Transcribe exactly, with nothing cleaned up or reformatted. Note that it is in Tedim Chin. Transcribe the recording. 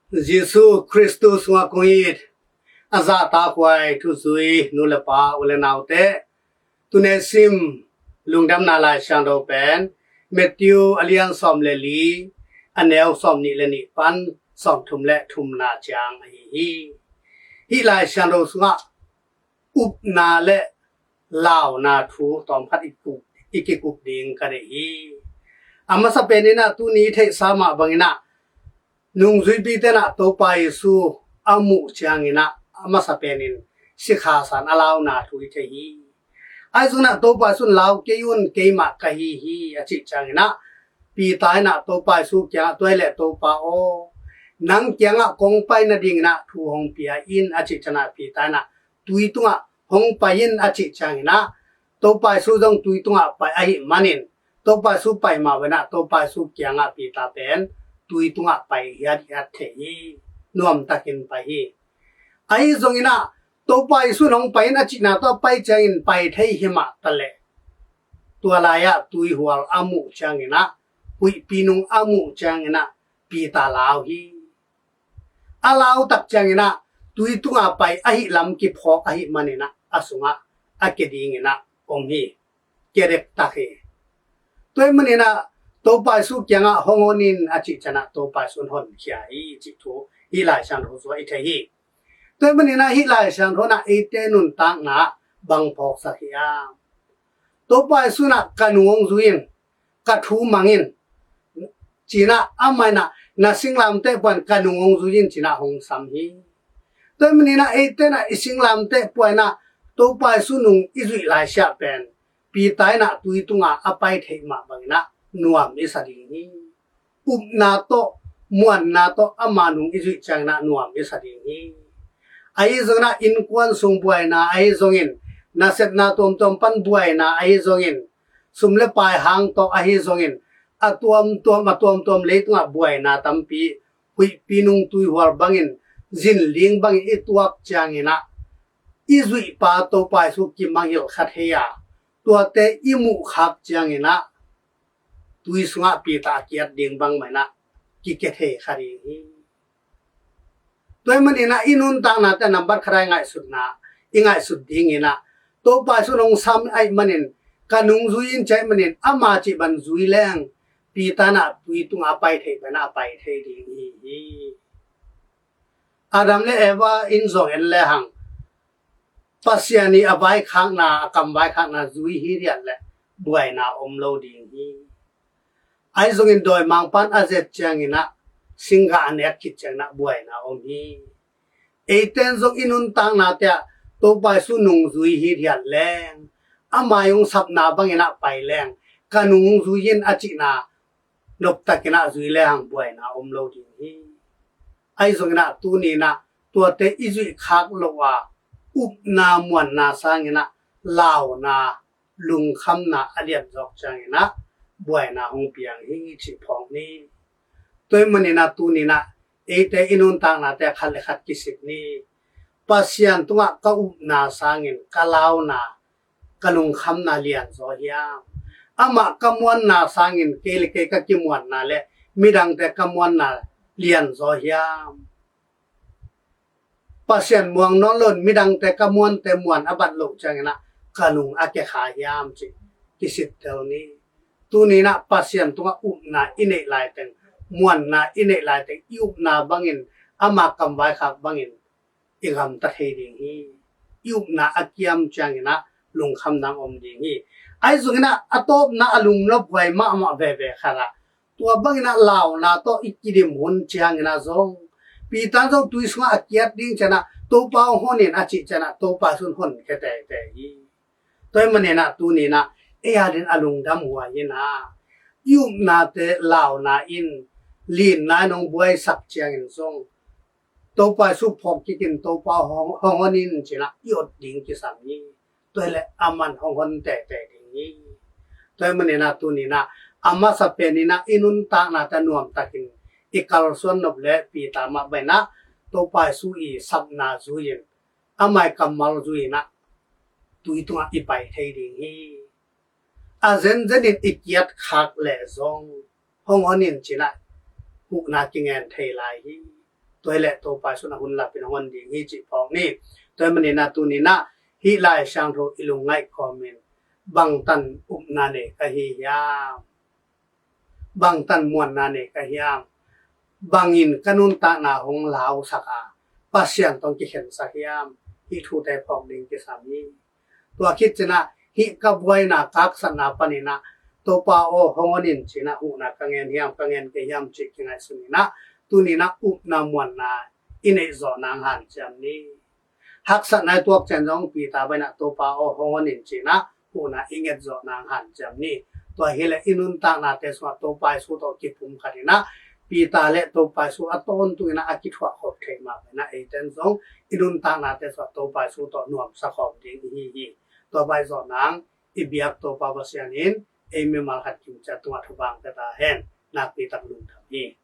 Jesu Khristu sungah kong it a zahtakhuai thuzui nu le pa u le naute, tuni sim lungdamna Lai Siangtho pen Matthew a lian sawm le li, a neu sawm nih le nih pan sawm thum le thumna ciang ahi hi. Hih Lai Siangtho sungah upna le launa thu tawmkhat i kikup ding ka deih hi. A masa peninah tuni theihsa mah banginah nungzuipi tenah Topa Jesu a muh cianginah a masa penin sikhasan a launa thu i thei hi. Ahi zongin ah Topa Jesu in, "Lau kei un, keimah ka hi hi," a cih cianginah Peter inah Topa Jesu kiangah, "Tua ahih leh Topa aw, nang kiangah kong pai nadinginah thu hong pia in," a cih cianah Peter inah tui tungah hong pai in a cih cianginah Topa Jesu zong tui tungah pai ahih manin Topa Jesu pai mah venah Topa Jesu kiangah Peter pen tui tungah pai hiathiat thei hi. Nuamtakin pai hi. Ahi zonginah Topa Jesu in hong pai in a cihna tawh a pai ciangin pai thei hi mah taleh, tua lai-ah tuihual a muh cianginah, huihpi nung a muh cianginah Peter lau hi. A lautak cianginah tui tunga pai ahih lam kiphawk ahih maninah a sungah a kia dinginah om hi. Kia dektak hi. Tua ahih maninah Topa Jesu kiangah hong hon in a cih cianah Topa Jesu in honkhia hi cih thu hih Lai Siangtho sungah i thei hi. Tua ahih maninah hih Lai Siangtho inah eite nuntakna bang phawksak hiam? Topa Jesu inah ka nung hong zui in, ka thu mang in, cinah amah inah na singlamteh pua in ka nung hong zui in cinah hong sam hi. Tua ahih maninah eite inah i singlamteh pua inah Topa Jesu nung i zuih laisiah pen Peter inah tui tunga a pai theih mah banginah nuam i sa ding hi. Upna tawh, muanna tawh ama nung i zuih cianginah nuam i sa ding hi. Ahi zonginah innkuan sung buaina ahi zongin, nasepna tuamtuam pan buaina ahi zongin, sum le pai hang tawh ahi zongin, a tuamtuam a tuamtuam leitungah buaina tampi huihpi nung tuihual bangin, zinling bangin i tuak cianginah i zuihpa Topa Jesu kimangngilh kha thei a, tuate i muhkhak cianginah tui sungah Peter a kiat ding bang mah inah kikia thei kha ding hi. Tua ahih maninah i nuntaknate nambat khat a i ngaihsutna, i ngaihsut dinginah Topa Jesu in hong sam ahih manin, ka nung zui in ci ahih manin ama cih bang zui leng Peter inah tui tunga a pai theih banah a pai thei ding hi hi. Adam le Eva in zong en lehang Pasian i a vaikhakna, a kam vaikhakna zui hi riat le buaina om lo ding hi. Ahi zongin dawimangpa in a zet cianginah singgah a nek khit cianginah buaina om hi. Eiten zong i nuntaknate ah Topa Jesu nung zui hi riat leng, ama i hong sapna banginah pai leng, ka nung hong zui in a cihna noptakinah zui lehang buaina om lo ding hi. Ahi zonginah tuninah tuate i zuih khak loh a, upna muanna sanginah launa, lungkhamna a lianzawk cianginah buaina hong piang hi cih phawk ni. Tua ahih maninah tuninah eite i nuntaknate khat le khat kisik ni. Pasian tungah ka upna sangin ka launa, ka lungkhamna lianzaw hiam? Amah ka muanna sangin kei le kei ka kimuanna le midangte ka muanna lianzaw hiam? Pasian muang nawn loin midangte ka muante muan a bat loh cianginah ka lung a kia kha hiam cih kisittel ni. Tuninah Pasian tungah upna i neih laiteng, muanna i neih laiteng, i upna bangin, ama kam vaikhak bangin i gamta thei ding hi. I upna a kiam cianginah lungkhamna om ding hi. Ahi zonginah a tawpna a lungnophuai mahmah veve khatah tua banginah launa tawh i kidim hun cianginah zong Peter zong tui sungah a kiat ding cianah Topa aw hon in a cih cianah Topa Jesu in honkhia teitei hi. Tua ahih maninah tuninah ei adingin a lungdam huai inah i upnate launa in, linna in hong buaisak ciangin zong Topa Jesu phawk kikin Topa hong, hong hon in cinah i ot ding kisam hi. Tua hileh aman hong hon teitei ding hi. Tua ahih maninah tuninah a masa peninah i nuntaknate nuamtakin i kalsuan nop le Peter mah banginah Topa Jesu i sapna zui-in, ama i kammal zui-inah tui tungah i pai thei ding hi. A zenzenin i kiat khak leh zong hong hon in cinah huhna kingen thei lai hi. Tua hileh Topa Jesu in a hun lapin hong hon ding hi cih phawk ni. Tua hi maninah tuninah hih Lai Siangtho i lungngaih kawmin bangtan upna nei ka hi hiam? Bangtan muanna nei ka hiam? Bangin ka nuntakna hong lausak a Pasian tawh kikhensak hiam? Hih thute phawk ding kisam hi. Tua khit cinah hih ka buaina ka haksatna paninah Topa aw hong hon in cinah huhna ka ngen hiam, ka ngen kei hiam cih kingaihsuninah tuninah upna muanna i neih zawh nang hanciam ni. Haksatna i tuak ciang zong Peter bangin ah Topa aw hong hon in cinah huhna i nget zawh nang hanciam ni. Tua hileh i nuntaknate sungah Topa Jesu tawh kipumkhat inah Peter le Topa Jesu a tawntung inah a kithuah khop thei mah bangin ah eite in zong i nuntaknate sungah Topa Jesu tawh nuamsa khawm ding i hi hi. Tua bangin zawh nang i biak Topa Pasian in ei mimal khat kim ciat tungah thupha hong pia ta hen. Nakpi tak lungdam hi.